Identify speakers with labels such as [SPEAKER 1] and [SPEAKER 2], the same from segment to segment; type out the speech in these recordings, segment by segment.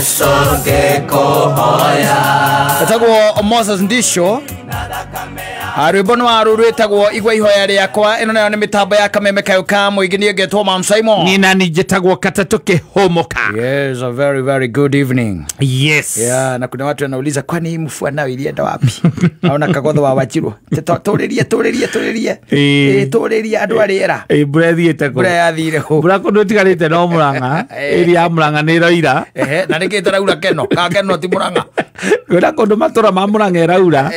[SPEAKER 1] Jesu ngĩkũhoya.
[SPEAKER 2] Etagwo Moses Ndisho. Rwĩmbo nĩ waru rwĩtagwo Igua Ihoya Rĩakwa. Ĩno nayo nĩ mĩtambo ya Kameme Kayũ ka Mũingĩ. Niĩ ngetwo Mam Simon.
[SPEAKER 3] Nina njĩtagwo Katatũ Kĩhũmũka.
[SPEAKER 2] Yes, a very very good evening.
[SPEAKER 3] Yes.
[SPEAKER 2] Yeah, na kuna watu wanauliza kwani hii mfua nayo ilienda wapi? Naona Kagodho wa Wachirwo. Tũrĩrie tũrĩrie tũrĩrie.
[SPEAKER 3] Ĩĩ.
[SPEAKER 2] Tũrĩrie andũ a rĩera.
[SPEAKER 3] Ĩ, mbura ĩthiĩte kũ?
[SPEAKER 2] Mbura yathire kũ?
[SPEAKER 3] Mbura kũndũ ĩtigarĩte no Mũrang'a. Ĩria ya Mũrang'a nĩ ĩroira.
[SPEAKER 2] Ehe, na nĩkĩ ĩtaraura Keno? Ka Keno ti Mũrang'a.
[SPEAKER 3] Kwĩna kũndũ matũra ma Mũrang'a ĩraura.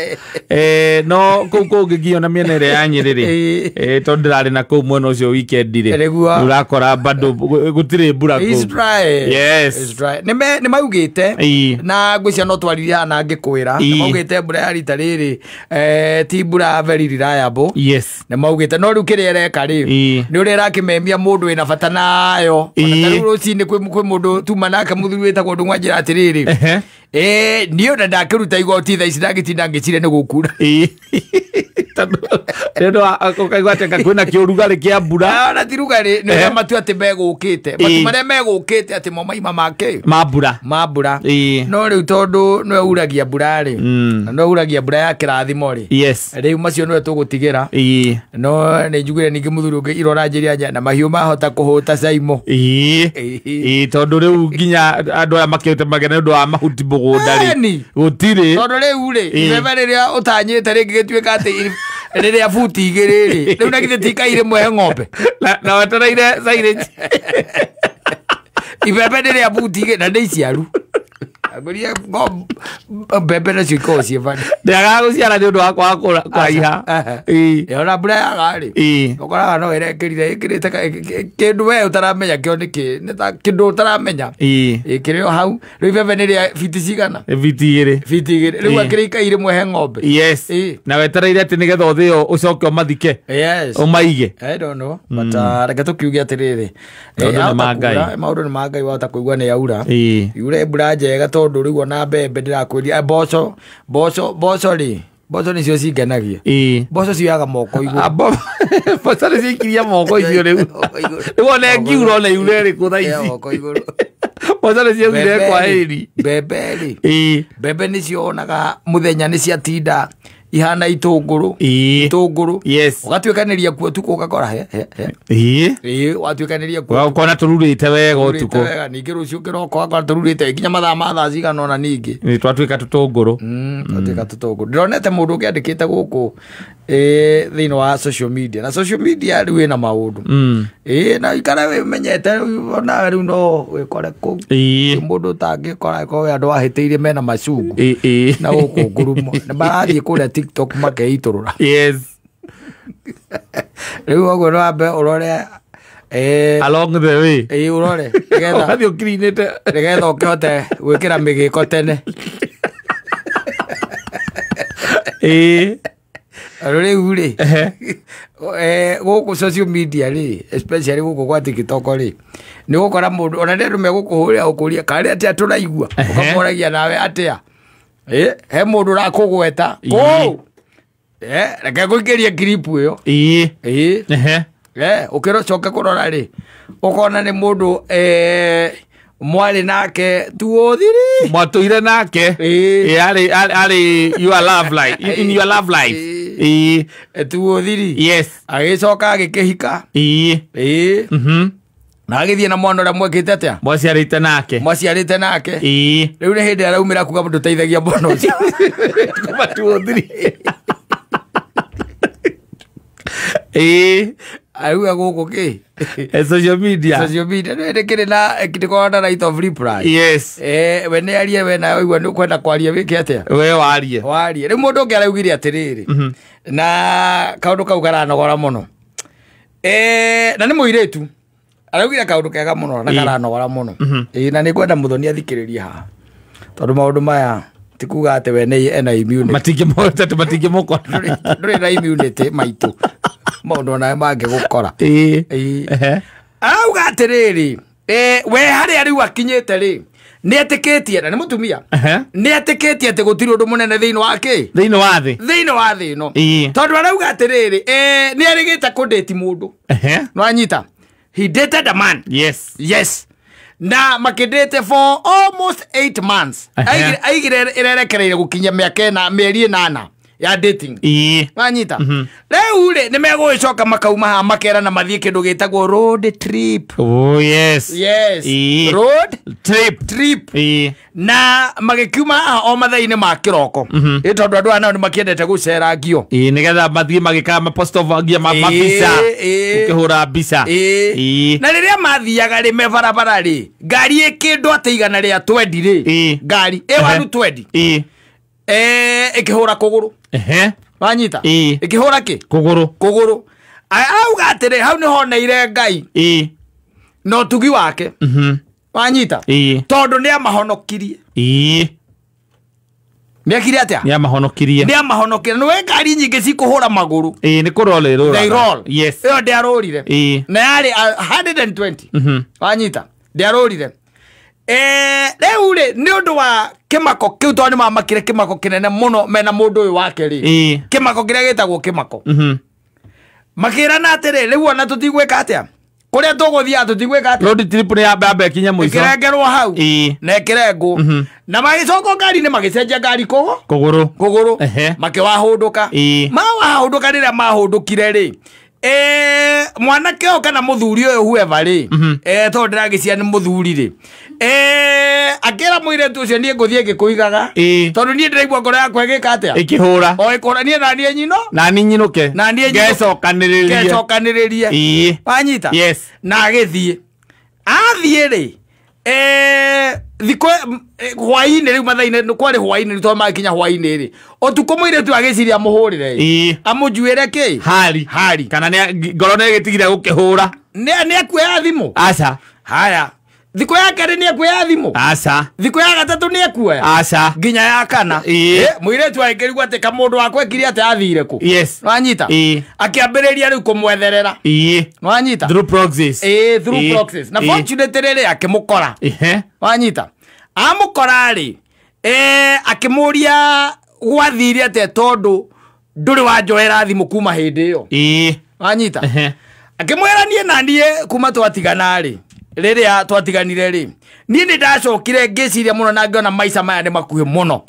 [SPEAKER 3] No kũu kũngĩ nginya na mĩena ĩrĩa ya Nyĩrĩ rĩ. Tondũ ndĩrarĩ na kũu mwena ũcio weekend rĩ.
[SPEAKER 2] Nĩguo.
[SPEAKER 3] Ũrakora bado gũtirĩ mbura
[SPEAKER 2] It's
[SPEAKER 3] kũu.
[SPEAKER 2] dry.
[SPEAKER 3] Yes.
[SPEAKER 2] It's dry. Nĩ maugĩte
[SPEAKER 3] Ĩĩ.
[SPEAKER 2] na ngwĩciria no twaririe haha na ngĩkwĩra.
[SPEAKER 3] Ĩĩ.
[SPEAKER 2] Nĩ maugĩte mbura ya rita rĩrĩ ti mbura very reliable.
[SPEAKER 3] Yes.
[SPEAKER 2] Nĩ maugĩte no rĩu kĩrĩa ĩreka rĩ
[SPEAKER 3] Ĩĩ.
[SPEAKER 2] nĩ ũrĩa ĩrakĩmemia mũndũ wĩna bata nayo. Ona
[SPEAKER 3] Ĩĩ.
[SPEAKER 2] ta rĩu rũcinĩ kwĩ mũndũ tuma nake mũthuri wĩtagwo Ndung'u anjĩra atĩrĩrĩ.
[SPEAKER 3] Ehe.
[SPEAKER 2] Niĩ ona ndakĩruta igoti thaa ici ndagĩtinda ngĩcire nĩ gũkura.
[SPEAKER 3] Ĩĩ. Tondũ nĩ ũndũ wa ũkaigua atĩ anga kwĩna kĩũrugarĩ kĩa mbura.
[SPEAKER 2] Ona ti rugarĩ, nĩ ũrĩa matu atĩ megũkĩte. Matu marĩa megũkĩte atĩ mo maima make.
[SPEAKER 3] Ma mbura.
[SPEAKER 2] Ma mbura.
[SPEAKER 3] Ĩĩ.
[SPEAKER 2] No rĩu tondũ nĩwe uragia mbura rĩ. Na nĩwe uragia mbura ya kĩrathimo rĩ.
[SPEAKER 3] Yes.
[SPEAKER 2] Rĩu macio nĩwe tũgũtigĩra.
[SPEAKER 3] Ĩĩ.
[SPEAKER 2] No nĩ njugire ningĩ mũthuri ũngĩ irora njĩra nya na mahiũ mahota kũhũta Saimo.
[SPEAKER 3] Ĩĩ.
[SPEAKER 2] Ĩĩ.
[SPEAKER 3] Ĩĩ, tondũ rĩu nginya andũ aya makĩte magena nĩ ũndũ wa mahuti mũgũnda rĩ.
[SPEAKER 2] Ĩni.
[SPEAKER 3] Gũtirĩ.
[SPEAKER 2] Tondũ rĩu rĩ,
[SPEAKER 3] Ĩĩ.
[SPEAKER 2] ibebe rĩrĩa ũtanyĩte rĩngĩ gĩtuĩka atĩ rĩrĩa buti igĩrĩ rĩ, rĩu na githĩ ti kai rĩmwe he ng'ombe.
[SPEAKER 3] Na wetereire silage.
[SPEAKER 2] Ibebe rĩrĩa buti igĩrĩ na nĩ iciaru. Ngũria mbembe nacio ikoragwo ciĩ bani.
[SPEAKER 3] Ndĩagaga gũciara nĩ ũndũ wa kwaga kũraiha.
[SPEAKER 2] Aha.
[SPEAKER 3] Ĩĩ.
[SPEAKER 2] Ona mbura yaga rĩ,
[SPEAKER 3] Ĩĩ.
[SPEAKER 2] ũkoraga no ĩrekĩrire ĩkĩrĩte kĩndũ we ũtaramenya kĩo nĩ kĩ, nĩ ta kĩndũ ũtaramenya.
[SPEAKER 3] Ĩĩ.
[SPEAKER 2] Ĩkĩrĩ o hau. Rĩu ibebe nĩ rĩa biti cigana?
[SPEAKER 3] Biti igĩrĩ.
[SPEAKER 2] Biti igĩrĩ. Rĩu
[SPEAKER 3] Ĩĩ.
[SPEAKER 2] akĩrĩ ikai rĩmwe he ng'ombe.
[SPEAKER 3] Yes.
[SPEAKER 2] Ĩĩ.
[SPEAKER 3] Na wetereire atĩ nĩgetha ũthĩo ũcoke ũmathike.
[SPEAKER 2] Yes.
[SPEAKER 3] Ũmaige.
[SPEAKER 2] I don't know. But reke tũkiuge atĩrĩrĩ.
[SPEAKER 3] Maũndũ nĩ ma Ngai.
[SPEAKER 2] Maũndũ nĩ ma Ngai wahota kũigua nĩ yaura.
[SPEAKER 3] Ĩĩ.
[SPEAKER 2] Yure mbura njega tondũ rĩu ona mbembe ndĩrakwĩria, mboco, mboco, mboco rĩ, mboco nĩcio cingenagia.
[SPEAKER 3] Ĩĩ.
[SPEAKER 2] Mboco cioyaga moko igũrũ.
[SPEAKER 3] Mboco nĩ ciaikirie moko icio rĩu.
[SPEAKER 2] Moko igũrũ.
[SPEAKER 3] Rĩu ona ĩngiura ona yure ĩrĩkũ thaa
[SPEAKER 2] Ĩyo
[SPEAKER 3] ici.
[SPEAKER 2] moko igũrũ.
[SPEAKER 3] Mboco nĩ ciaugire
[SPEAKER 2] Mbembe
[SPEAKER 3] kwa
[SPEAKER 2] rĩ,
[SPEAKER 3] heri.
[SPEAKER 2] mbembe rĩ,
[SPEAKER 3] Ĩĩ.
[SPEAKER 2] mbembe nĩcio wonaga mũthenya nĩ ciatinda ihana itũngũrũ.
[SPEAKER 3] Ĩĩ.
[SPEAKER 2] Itũngũrũ.
[SPEAKER 3] Yes.
[SPEAKER 2] Ũgatuĩkanĩria kuo ũtukũ ũgakora he, he, he.
[SPEAKER 3] Ĩĩ.
[SPEAKER 2] Ĩĩ, watuĩkanĩria kuo
[SPEAKER 3] Ũgakora tũrurĩte wega
[SPEAKER 2] Tũrurĩte
[SPEAKER 3] ũtukũ.
[SPEAKER 2] wega, ningĩ rũciũ kĩroko ũgakora tũrurĩte nginya mathaa ma thaa cigana ũna ningĩ.
[SPEAKER 3] Nĩ twatuĩka tũtũngũrũ.
[SPEAKER 2] Twatuĩka tũtũngũrũ. Ndĩronete mũndũ ũngĩ andĩkĩte gũkũ, thĩinĩ wa social media. Na social media rĩu ĩna maũndũ. Na ikara wĩmenyete, onawe rĩu no wĩkore kũu.
[SPEAKER 3] Ĩĩ.
[SPEAKER 2] Mũndũ ũtangĩkora ĩkorwo andũ ahĩtĩirie mena macungu.
[SPEAKER 3] Ĩĩ, ĩĩ.
[SPEAKER 2] Na gũkũ ngurumo. Nĩ marathiĩ kũrĩa TikTok makeitũrũra.
[SPEAKER 3] Yes.
[SPEAKER 2] Rĩu ũguo no wambe ũrore,
[SPEAKER 3] Along the way.
[SPEAKER 2] Ĩĩ, ũrore.
[SPEAKER 3] Ũgathiĩ ũkirinĩte.
[SPEAKER 2] Nĩgetha ũkĩhote gwĩkĩra mĩgĩko tene.
[SPEAKER 3] Ĩĩ.
[SPEAKER 2] Rĩu rĩ,
[SPEAKER 3] Ehe.
[SPEAKER 2] Gũkũ social media rĩ, especially gũkũ gwa TikTok rĩ, nĩ ũgũkora mũndũ, ona nĩ andũ megũkũhũrĩra gũkũria, karĩ atĩa tũraigua?
[SPEAKER 3] Ehe.
[SPEAKER 2] Ũkamoragia nawe atĩa? He mũndũ ũrakũgweta.
[SPEAKER 3] Ĩĩ.
[SPEAKER 2] Kũu. Reke ngũikĩrie clip ĩyo.
[SPEAKER 3] Ĩĩ.
[SPEAKER 2] Ĩĩ.
[SPEAKER 3] Ehe.
[SPEAKER 2] Ũkĩcoka kũrora rĩ, ũkona nĩ mũndũ, mwarĩ nake tuothiri.
[SPEAKER 3] Mwatũire nake.
[SPEAKER 2] Ĩĩ.
[SPEAKER 3] Ĩĩ, arĩ your love life, in your love life.
[SPEAKER 2] Ĩĩ.
[SPEAKER 3] Ĩĩ.
[SPEAKER 2] Tuothiri.
[SPEAKER 3] Yes.
[SPEAKER 2] Agĩcoka agĩkĩhika.
[SPEAKER 3] Ĩĩ.
[SPEAKER 2] Ĩĩ. Na agĩthiĩ na mwana ũrĩa mwekĩte atĩa?
[SPEAKER 3] Mwaciarĩte nake.
[SPEAKER 2] Mwaciarĩte nake.
[SPEAKER 3] Ĩĩ.
[SPEAKER 2] Rĩu nĩ hĩndĩ araumĩra kuga ndũteithagia mwana ũcio.
[SPEAKER 3] Kuma tuothiri. Ĩĩ.
[SPEAKER 2] Auga gũkũ kĩ?
[SPEAKER 3] Social media.
[SPEAKER 2] Social media nĩ kĩrĩ na kĩkoragwo na right of reply.
[SPEAKER 3] Yes.
[SPEAKER 2] We nĩ arie, we nawe waigua nĩ ũkwenda kwaria wĩke atĩa?
[SPEAKER 3] We warie.
[SPEAKER 2] Warie. Rĩu mũndũ ũngĩ araugire atĩrĩrĩ. Na kaũndũ kau karanogora mũno. Na nĩ mũirĩtu. Araugire kaũndũ kega mũno na
[SPEAKER 3] Ĩĩ.
[SPEAKER 2] karanogora mũno. Na nĩ ngwenda mũthoni athikĩrĩrie haha. Tondũ maũndũ maya ti kuga atĩ we nĩ ena immunity.
[SPEAKER 3] Matingĩmũhota, matingĩmũkora.
[SPEAKER 2] Ndũrĩ na immunity maitũ. Maũndũ onawe mangĩgũkora.
[SPEAKER 3] Ĩĩ.
[SPEAKER 2] Ĩĩ.
[SPEAKER 3] Ehe.
[SPEAKER 2] Arauga atĩrĩrĩ, we harĩa rĩu akinyĩte rĩ, nĩ etĩkĩtie, na nĩ mũtumia.
[SPEAKER 3] Ehe.
[SPEAKER 2] Nĩ etĩkĩtie atĩ gũtirĩ ũndũ mũnene thĩinĩ wa kĩ?
[SPEAKER 3] Thĩinĩ wa thĩ.
[SPEAKER 2] Thĩinĩ wa thĩ ĩno.
[SPEAKER 3] Ĩĩ.
[SPEAKER 2] Tondũ arauga atĩrĩrĩ, nĩ erĩgĩte kũndĩti mũndũ.
[SPEAKER 3] Ehe.
[SPEAKER 2] Nĩwanyita? He dated a man.
[SPEAKER 3] Yes.
[SPEAKER 2] Yes. Na makĩndĩte for almost 8 months. Aigire ĩrerekereire gũkinyia mĩaka ĩna mĩeri 8 ya dating. Wanyita. Rĩu rĩ nĩ megũgĩcoka makauma haha makerana mathiĩ kĩndũ gĩtagwo road trip.
[SPEAKER 3] Oh yes.
[SPEAKER 2] Yes. Road trip. Na magĩkiuma haha o mathaa-inĩ ma kĩroko. Ĩ tondũ andũ aya nao nĩ makĩendete gũcerangio.
[SPEAKER 3] Ĩ nĩgetha mathiĩ magĩkaga mapost of nginya mabica. Ũkĩhũra mbica.
[SPEAKER 2] Na rĩrĩa mathiaga rĩ me barabara rĩ ngari ĩkĩndũ atĩ 120 rĩ ngari ĩ 120 ĩkĩhũra kũgũrũ. Wanyita. Ĩkĩhũra kĩ?
[SPEAKER 3] Kũgũrũ.
[SPEAKER 2] Kũgũrũ. Auga atĩrĩ hau nĩ honeire Ngai. Na ũtugi wake. Wanyita. Tondũ nĩ amahonokirie. Nĩekire atĩa?
[SPEAKER 3] Nĩ amahonokirie.
[SPEAKER 2] Nĩ amahonokirie. Nĩ we ngari nyingĩ cikũhũra magũrũ.
[SPEAKER 3] Nĩ kũroll ĩrũraga.
[SPEAKER 2] They roll.
[SPEAKER 3] Yes.
[SPEAKER 2] Ĩyo ndĩarũrire. Na yarĩ 120. Wanyita. Ndĩarũrire. Rĩu rĩ nĩ ũndũ wa kĩmako kĩu tondũ nĩ mamakire kĩmako kĩnene mũno mena mũndũ ũyũ wake rĩ. Kĩmako kĩrĩa gĩtagwo kĩmako. Makĩrana atĩrĩ rĩu ona tũtigwĩka atĩa? Kũrĩa tũgũthiaga tũtigwĩka atĩa?
[SPEAKER 3] Road trip nĩ yamba ĩkinye mũico.
[SPEAKER 2] Ĩkĩrengerwo hau. Na ĩkĩrengwo. Na magĩcoka ngari-inĩ magĩcenjia ngari kũgũrũ. Kũgũrũ. Makĩwahũndũka. Mawahũndũka rĩrĩa mahũndũkire rĩ. Mwanake ũyũ kana mũthuri ũyũ whoever rĩ. Tondũ ndĩragĩcia nĩ mũthuri rĩ. Akĩra mũirĩtu ũcio niĩ ngũthiĩ ngĩkũigaga. Tondũ niĩ ndĩraigua ngoro yakwa ĩgĩka atĩa?
[SPEAKER 3] Ĩkĩhũra.
[SPEAKER 2] O ĩkũhũra niĩ na niĩ nyino?
[SPEAKER 3] Na niĩ nyinũke.
[SPEAKER 2] Na niĩ nyinũke.
[SPEAKER 3] Ngecokanĩrĩrie.
[SPEAKER 2] Ngecokanĩrĩrie. Wanyita?
[SPEAKER 3] Yes.
[SPEAKER 2] Na agĩthiĩ. Athiĩ rĩ. Thikũ hwaĩ-inĩ rĩu mathaa-inĩ kwarĩ hwaĩ-inĩ tondũ magĩkinya hwaĩ-inĩ rĩ. Ũtukũ mũirĩtu agĩciria amũhũrĩre ĩ. Amũnjuĩre kĩ?
[SPEAKER 3] Hari. Kana ngoro nĩ ĩgĩtigire gũkĩhũra.
[SPEAKER 2] Nĩ akuoya thimũ?
[SPEAKER 3] Aca.
[SPEAKER 2] Haya. Thikũ ya kerĩ nĩ akuoya thimũ?
[SPEAKER 3] Aca.
[SPEAKER 2] Thikũ ya gatatũ nĩ akuoya?
[SPEAKER 3] Aca.
[SPEAKER 2] Nginya ya kana. Mũirĩtu agĩkĩrigwo atĩ kamũndũ wakwa ekire atĩ athire kũ?
[SPEAKER 3] Yes.
[SPEAKER 2] Nĩwanyita? Akĩambĩrĩria rĩu kũmwetherera. Nĩwanyita?
[SPEAKER 3] Through proxies.
[SPEAKER 2] Through proxies. Na fortunately rĩ akĩmũkora. Wanyita? Amũkora rĩ akĩmũria gwathire atĩa tondũ ndũrĩ wanjoera thimũ kuma hĩndĩ ĩyo. Wanyita? Akĩmwĩra niĩ na niĩ kuma twatigana rĩ rĩrĩa twatiganire rĩ niĩ nĩ ndacokire ngĩciria mũno na ngĩona maica maya nĩ makuhĩ mũno.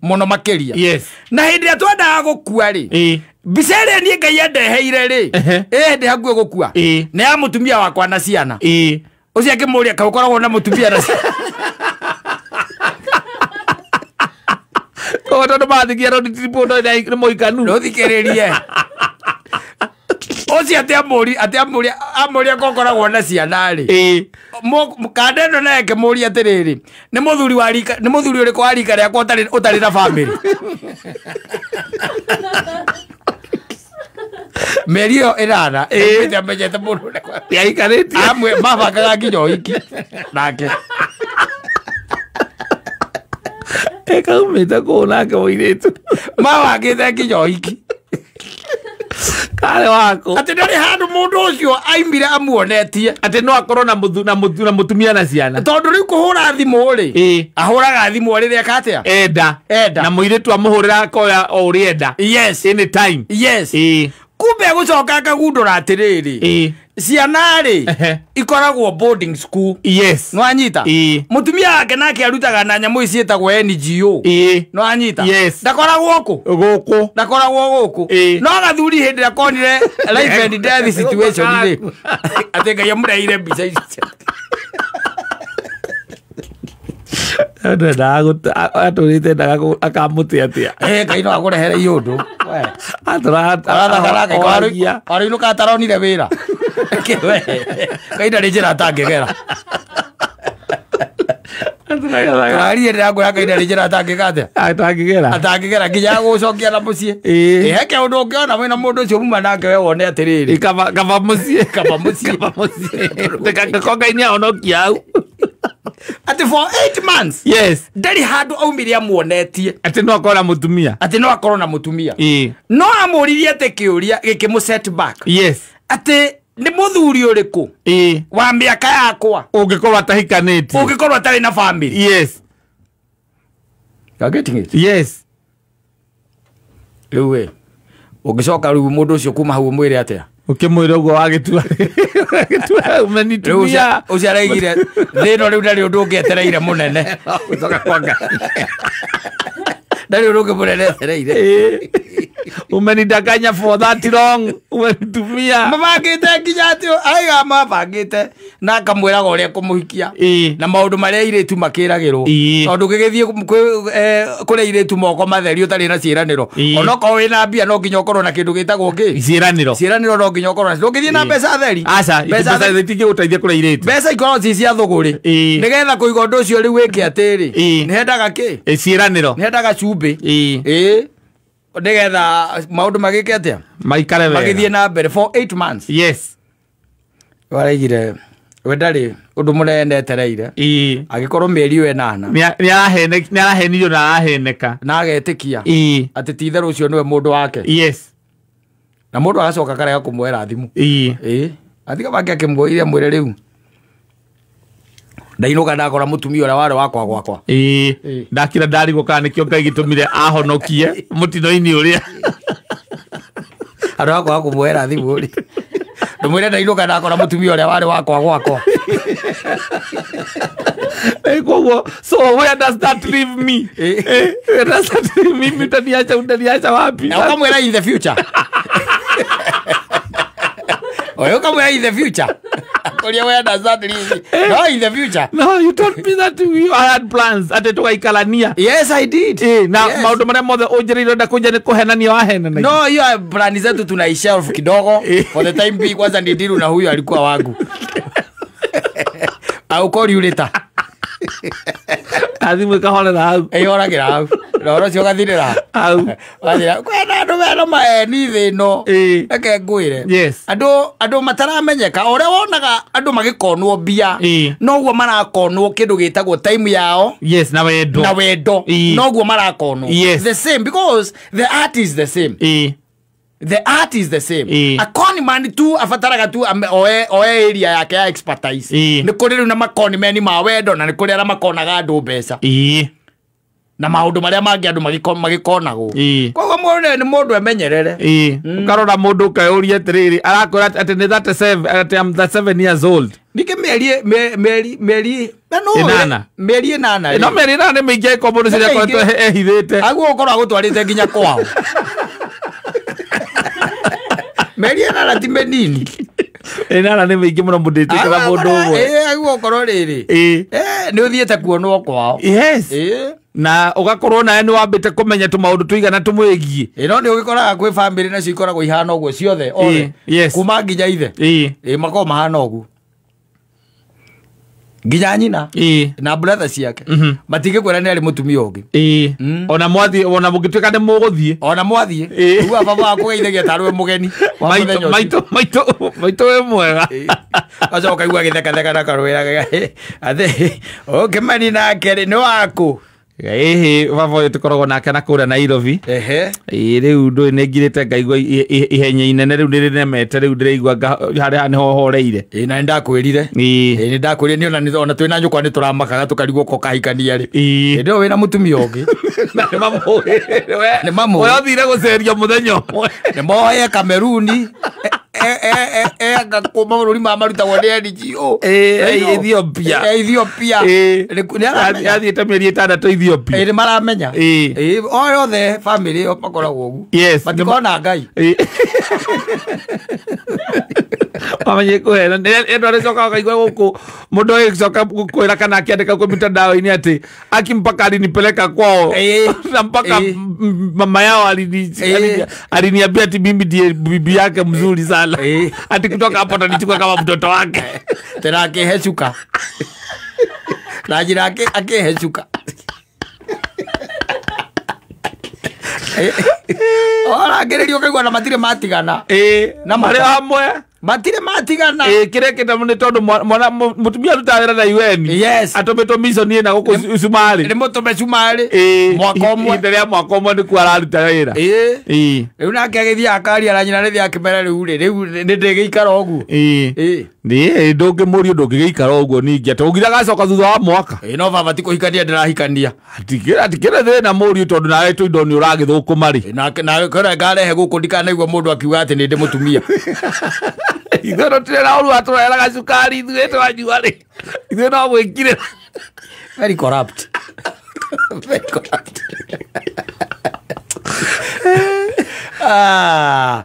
[SPEAKER 2] Mũno makĩria.
[SPEAKER 3] Yes.
[SPEAKER 2] Na hĩndĩ ĩrĩa twendaga gũkua rĩ mbica ĩrĩa niĩ Ngai andeheire rĩ ndĩ hakuhĩ gũkua nĩ ya mũtumia wakwa na ciana. Ũcio akĩmũria kaĩ ũkoragwo na mũtumia na ciana?
[SPEAKER 3] Koguo tondũ mathigia road trip nĩ mũikanu.
[SPEAKER 2] Ndũthikĩrĩrie. Ũcio atĩ amũria kokoragwo na ciana rĩ. Kanda ĩno naye akĩmũria atĩrĩrĩ nĩ mũthuri wa rika nĩ mũthuri ũrĩkũ wa rika rĩakwa ũtarĩ na family. Mĩeri ĩyo 8 ĩte amenyete mũndũ ũrĩa
[SPEAKER 3] Nĩaikarĩtie.
[SPEAKER 2] Amwe mabangaga nginya ũhiki nake.
[SPEAKER 3] Ekaumĩte kũu nake mũirĩtu.
[SPEAKER 2] Mabangĩte nginya ũhiki.
[SPEAKER 3] Kare wako.
[SPEAKER 2] Atĩ ndarĩ handũ mũndũ ũcio aimire amuonetie.
[SPEAKER 3] Atĩ no akorwo na mũtumia na ciana.
[SPEAKER 2] Tondũ rĩu kũhũra thimũ rĩ. Ahũraga thimũ rĩrĩa eka atĩa?
[SPEAKER 3] Enda.
[SPEAKER 2] Enda.
[SPEAKER 3] Na mũirĩtu amũhũrĩra akoya o ũrĩa enda.
[SPEAKER 2] Yes.
[SPEAKER 3] Anytime.
[SPEAKER 2] Yes. Kumbe gũcoka akagundũra atĩrĩrĩ. Ciana rĩ ikoragwo boarding school.
[SPEAKER 3] Yes.
[SPEAKER 2] Nĩwanyita? Mũtumia wake nake arutaga na nyamũ ici ciĩtagwo NGO. Nĩwanyita?
[SPEAKER 3] Yes.
[SPEAKER 2] Ndakoragwo kũ?
[SPEAKER 3] Gũkũ.
[SPEAKER 2] Ndakoragwo gũkũ. No gathuri hĩndĩ ĩrĩa konire life and death situation rĩ. Atĩ Ngai amũreheire mbica ici.
[SPEAKER 3] Atũrĩte endaga akamũte atĩa?
[SPEAKER 2] Ngai no akũrehere iũndũ. Arũinũka ataronire wĩra. Ngai ndarĩ njĩra atangĩgera. Tũrarie ndĩrakwĩra Ngai ndarĩ njĩra atangĩka atĩa?
[SPEAKER 3] Atangĩgera.
[SPEAKER 2] Atangĩgera nginya gũcokia na mũciĩ. He kĩũndũ ũngĩona wĩna mũndũ ũcio muma nake we wone atĩrĩrĩ.
[SPEAKER 3] Kaba mũciĩ.
[SPEAKER 2] Kaba mũciĩ.
[SPEAKER 3] Kaba mũciĩ. Ngai nĩahonokia hau.
[SPEAKER 2] Atĩ for 8 months.
[SPEAKER 3] Yes.
[SPEAKER 2] Ndarĩ handũ aumire amuonetie.
[SPEAKER 3] Atĩ no akorwo na mũtumia.
[SPEAKER 2] Atĩ no akorwo na mũtumia. No amũririe atĩ kĩũria gĩkĩmũ set back.
[SPEAKER 3] Yes.
[SPEAKER 2] Atĩ nĩ mũthuri ũrĩkũ wa mĩaka yakwa
[SPEAKER 3] ũngĩkorwo atahikanĩtie.
[SPEAKER 2] Ũngĩkorwo atarĩ na family.
[SPEAKER 3] Yes.
[SPEAKER 2] You are getting it?
[SPEAKER 3] Yes.
[SPEAKER 2] Rĩu we ũngĩcoka rĩu mũndũ ũcio kuma hau ũmwĩre atĩa?
[SPEAKER 3] Ukimwira uguo wagitua wagitua umenitumia
[SPEAKER 2] ucio araigire thino riu ndari undu ungi etereire munene
[SPEAKER 3] gucoka kwa Ngai.
[SPEAKER 2] Ndari undu ungi munene etereire.
[SPEAKER 3] Umenidanganya for that long, umenitumia.
[SPEAKER 2] Mabangite nginya ati aiga mabangite na akamwiraga uria kumuhikia na maundu maria airitu makiragirwo tondu gigithie kuria airitu moko matheri utari na ciiraniro onokorwo wina mbia no nginya ukorwo na kindu gitagwo ki
[SPEAKER 3] ciiraniro
[SPEAKER 2] ciiraniro no nginya ukorwo ndungithie na mbeca theri.
[SPEAKER 3] Aca mbeca itingiguteithia kuria airitu,
[SPEAKER 2] mbeca ikorwo ci cia thuguri nigetha kuiga undu ucio riu wike atiri ni hendaga ki
[SPEAKER 3] ciiraniro
[SPEAKER 2] ni hendaga cumbĩ nigetha maundu magike atia
[SPEAKER 3] maikare wega
[SPEAKER 2] magithie na mbere for 8 months.
[SPEAKER 3] Yes,
[SPEAKER 2] waraigire we ndari undu munene etereire agikorwo mieri ĩyo ĩnana
[SPEAKER 3] ni arahenirio na araheneka
[SPEAKER 2] na agetikia ati ti itherũ ucio niwe mundu wake.
[SPEAKER 3] Yes,
[SPEAKER 2] na mundu agacoka karega kumwera thimu athiga make akimwire mwire riu ndainuka ndakora mutumia uria wari wakwa gwakwa.
[SPEAKER 3] Ndakira ndarigwo kana nikio Ngai gitumire ahonokie mutino-ini uria
[SPEAKER 2] andu akwa kumwera thimu ri ndumwire ndainuka ndakora mutumia uria wari wakwa gwakwa.
[SPEAKER 3] Koguo so where does that leave me? Where does that leave me? Utaniacha utaniacha wapi?
[SPEAKER 2] Na ukamwira in the future. Oyo ukamwira in the future. Koria where does that leave me? No, in the future.
[SPEAKER 3] No, you told me that you had plans ati tugaikarania.
[SPEAKER 2] Yes, I did.
[SPEAKER 3] Na
[SPEAKER 2] yes.
[SPEAKER 3] Maundu maria mothe unjiriire nda kunja ni kuhenania wahenanagia.
[SPEAKER 2] No, hiyo plani zetu tunaishelf kidogo for the time being. Kwanza ni deal na huyu alikuwa wangu. I'll call you later.
[SPEAKER 3] Athimu ikahorera hau.
[SPEAKER 2] Ĩhoragĩra hau. Na ũhoro ũcio ũgathirĩra
[SPEAKER 3] hau.
[SPEAKER 2] Wathira kwĩna andũ mena maeni thĩ ĩno. Reke ngwĩre.
[SPEAKER 3] Yes.
[SPEAKER 2] Andũ mataramenyeka ũrĩa wonaga andũ magĩkonwo mbia noguo marakonwo kĩndũ gĩtagwo time yao.
[SPEAKER 3] Yes, na wendo.
[SPEAKER 2] Na wendo. Noguo marakonwo.
[SPEAKER 3] Yes.
[SPEAKER 2] The same because the art is the same. The art is the same. A con man tu abataraga tu oe area yake ya expertise. Ni kuri riu na makoni meni ma wendo na ni kuri ara makonaga andu mbeca. Na maundu maria mangi andu magikonagwo. Koguo mundu ni mundu emenyerere.
[SPEAKER 3] Ukarora mundu ukeyuria atiriri arakwira ati ni 37 ati am 37 years old.
[SPEAKER 2] Nike mieri inana. Mieri inana.
[SPEAKER 3] No mieri inana ni miingi ko mundu ciria akoretwo ehithite.
[SPEAKER 2] Aguo ukorwo agutwarite nginya kwao. Meri inana ti menini.
[SPEAKER 3] Inana ni miingi muno mundu itiikaga mundu umwe.
[SPEAKER 2] Aguo ukorwo riri. Ni uthiete kuonwo kwao.
[SPEAKER 3] Yes. Na ugakorwo nawe ni wambite kumenya tumaundu tuigana tumwigie.
[SPEAKER 2] No ni ugikoraga kwi family nacio ikoragwo ihana uguo ciothe othe.
[SPEAKER 3] Yes.
[SPEAKER 2] Kuma nginya ithe. Makoragwo mahana uguo. Nginya nyina na brother ciake matingĩkwĩra nĩ arĩ mũtumia ũngĩ.
[SPEAKER 3] Ona mwathi ona mũngĩtuĩka nĩ mũgũthiĩ
[SPEAKER 2] ona mwathiĩ rĩu baba wakũgeithagia tarĩ we mũgeni wa mũthenya ũcio.
[SPEAKER 3] Maitũ wĩ mwega.
[SPEAKER 2] Acoka kaigua agĩthekatheka na karwĩra atĩ ũkĩmani nake rĩ nĩ waku.
[SPEAKER 3] Ĩhĩ baba ũyũ tũkoragwo nake na kũrĩa Nairobi. Rĩu ndũĩ nĩ ngirĩte ngaigua ihenya inene rĩu nĩ rĩnemete rĩu ndĩraigua harĩa nĩho horeire.
[SPEAKER 2] Na nĩ ndakwĩrire. Nĩ ndakwĩrire nĩ ona twĩna nyũkwa nĩ tũramakaga tũkarigwo ko kahikania rĩ. Hĩndĩ ĩyo wĩna mũtumia ũngĩ.
[SPEAKER 3] Na nĩ mamũĩ.
[SPEAKER 2] Nĩ mamũĩ.
[SPEAKER 3] We ũthire gũceria mũthenya ũmwe.
[SPEAKER 2] Nĩ moye Kameruni. Mabũrũri ma marutagwo nĩ NGO.
[SPEAKER 3] Ethiopia.
[SPEAKER 2] Ethiopia.
[SPEAKER 3] Athiĩte mĩeri 6 Ethiopia.
[SPEAKER 2] Nĩ maramenya. O yothe family ĩyo makoragwo ũguo.
[SPEAKER 3] Yes.
[SPEAKER 2] Matikona Ngai.
[SPEAKER 3] Mamenye kũhena. Andũ arĩcoka ũkaigua gũkũ mũndũ agĩcoka kwĩra kana akĩandĩka kwĩ mitandao-inĩ atĩ aki mpaka alinipeleka kwao na mpaka mama yao aliniambia ati mimi ndiye bibi yake mzuri sana. Ati kutoka hapo atanichukua kama mtoto wake.
[SPEAKER 2] Tena akihecuka. Na njĩra akihecuka. Orangĩrĩrio ũkaigua na matirĩ matigana.
[SPEAKER 3] Na marĩ hamwe.
[SPEAKER 2] Matirĩ matigana.
[SPEAKER 3] Kĩrĩa kĩta nĩ tondũ mwana mũtumia arutaga wĩra na UN.
[SPEAKER 2] Yes.
[SPEAKER 3] Atũmĩtwo mission ĩna gũkũ Cumarĩ.
[SPEAKER 2] Nĩ mũtũme Cumarĩ. Mwaka ũmwe.
[SPEAKER 3] Ihinda rĩa mwaka ũmwe nĩkuo araruta wĩra.
[SPEAKER 2] Rĩu nake agĩthiĩ akaria na nyina rĩthiĩ akĩmera rĩu rĩ rĩu nĩ ndĩgĩikara ũguo.
[SPEAKER 3] Nĩ ndũngĩmũrio ndũngĩgĩikara ũguo ningĩ atĩ ũngira gacoka thutha wa mwaka.
[SPEAKER 2] Ĩ no baba ti kũhikania ndĩrahikania.
[SPEAKER 3] Atikĩrĩ thĩna mũriũ tondũ nawe tũindo nĩ ũragĩthũkũma rĩ.
[SPEAKER 2] Ĩ, na kũrĩa ngarehe gũkũ ndikanaigua mũndũ akiuga atĩ nĩ ndĩ mũtumia.
[SPEAKER 3] Ithuĩ tũtirĩ na ũru atũreheraga cukari ithuĩ twanyua rĩ. Ithuĩ no gwĩkirĩra.
[SPEAKER 2] Very corrupt. Very corrupt. Ah.